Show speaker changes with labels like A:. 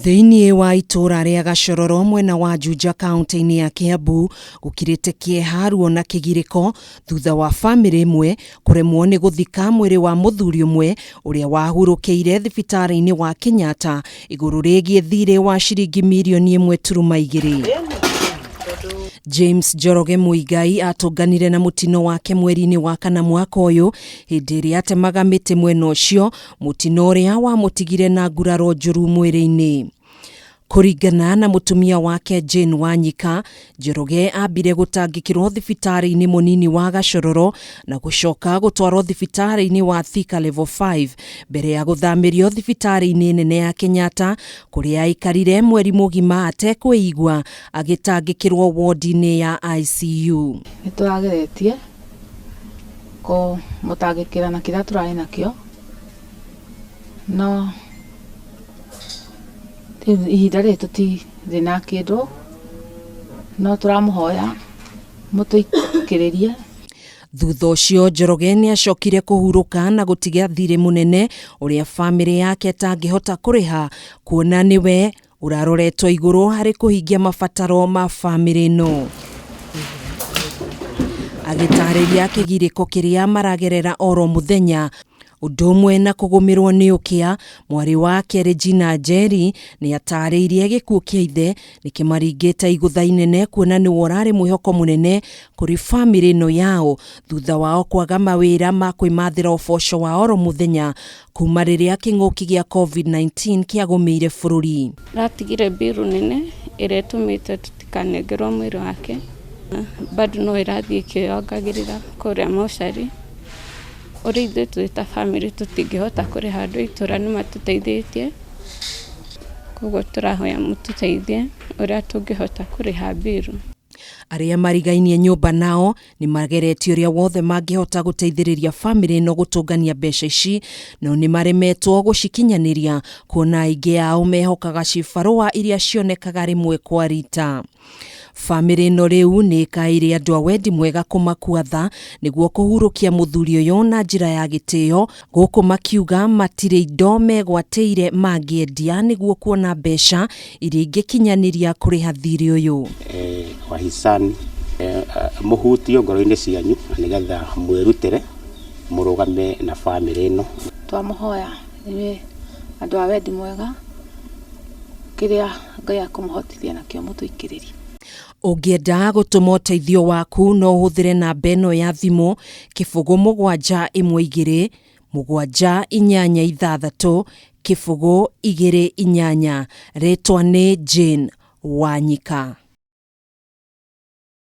A: Thĩinĩ wa itũũra rĩa Gacororo mwena wa Juja kaunti-inĩ ya Kiambu gũkirĩte kĩeha, ruo na kĩgirĩko thutha wa famĩlĩ ĩmwe kũremwo nĩ gũthika mwĩrĩ wa mũthuri ũmwe ũrĩa wahurũkĩire thibitarĩ-inĩ wa Kenyatta igũrũ rĩgiĩ thirĩ wa ciringi mirioni 1.2. James Njoroge Muigai atũnganire na mũtino wake mweri-inĩ wa kana mwaka ũyũ hĩndĩ ĩrĩa atemaga mĩtĩ mwena ũcio, mũtino ũrĩa wamũtigire na nguraro njũru mwĩrĩ-inĩ. Kũringana na mũtumia wake Jane Wanyika, Njoroge ambire gũtangĩkĩrwo thibitarĩ-inĩ mũnini wa Gacororo na gũcoka gũtwarwo thibitarĩ-inĩ wa Thika Level 5 mbere ya gũthamĩrio thibitarĩ-inĩ nene ya Kenyatta kũrĩa aikarire mweri mũgima atekwĩigua agĩtangĩkĩrwo wodi-inĩ ya ICU.
B: Nĩ tũrageretie kũmũtangĩkĩra na kĩrĩa tũrarĩ nakĩo, no rĩu ihinda rĩrĩ tũtirĩ na kĩndũ, no tũramũhoya mũtũikĩrĩrie.
A: Thutha ũcio Njoroge nĩ acokire kũhurũka na gũtiga thirĩ mũnene ũrĩa famĩlĩ yake ĩtangĩhota kũrĩha kuona nĩwe ũraroretwo igũrũ harĩ kũhingia mabataro ma famĩlĩ ĩno. Agĩtarĩria kĩgirĩko kĩrĩa maragerera oro mũthenya, ũndũ ũmwe na kũgũmĩrwo nĩ ũkĩa, mwarĩ wake Regina Njeri nĩ atarĩirie gĩkuũ kĩa ithe nĩ kĩmaringĩte igũtha inene kuona nĩwe ũrarĩ mwĩhoko mũnene kũrĩ famĩlĩ ĩno yao thutha wao kwaga mawĩra ma kwĩmathĩra ũboco wa oro mũthenya kuma rĩrĩa kĩng'ũki gĩa COVID-19 kĩagũmĩire bũrũri.
C: Ratigire mbiru nene ĩrĩa ĩtũmĩte tũtikanengerwo mwĩrĩ wake, bado no ĩrathiĩ ĩkĩongagĩrĩra kũrĩa mocarĩ. Ũrĩa ithuĩ twĩ ta bamĩrĩ tũtingĩhota kũrĩha andũ a itũra nĩ matũteithĩtie, koguo tũrahoya mũtũteithie ũrĩa tũngĩhota kũrĩha mbiru.
A: Arĩa marigainie nyũmba nao nĩ mageretie ũrĩa wothe mangĩhota gũteithĩrĩria famĩlĩ ĩno gũtũngania mbeca ici, no nĩ maremetwo gũcikinyanĩria kuona aingĩ ao mehokaga cibarũa iria cionekaga rĩmwe kwa rita. Famĩlĩ ĩno rĩu nĩ ĩkaĩire andũ a wendi mwega kũmakua tha nĩguo kũhurũkia mũthuri ũyũ na njĩra ya gĩtĩo, gũkũ makiuga matirĩ indo megwatĩire mangĩendia nĩguo kuona mbeca iria ingĩkinyanĩria kũrĩha thirĩ ũyũ.
D: Wahisani mũhutio ngoro-inĩ cianyu na nĩgetha mwĩrutĩre mũrũgame na bamĩrĩ ĩno.
B: Twamũhoya inyuĩ andũ a wendi mwega, kĩrĩa Ngai akũmũhotithia nakĩo mũtũikĩrĩrie.
A: Ũngĩenda gũtũma ũteithio waku no ũhũthĩre namba ĩno ya thimũ 0 7 1 2 7 8 6 0 2 8. Rĩtwa nĩ Jane Wanyika.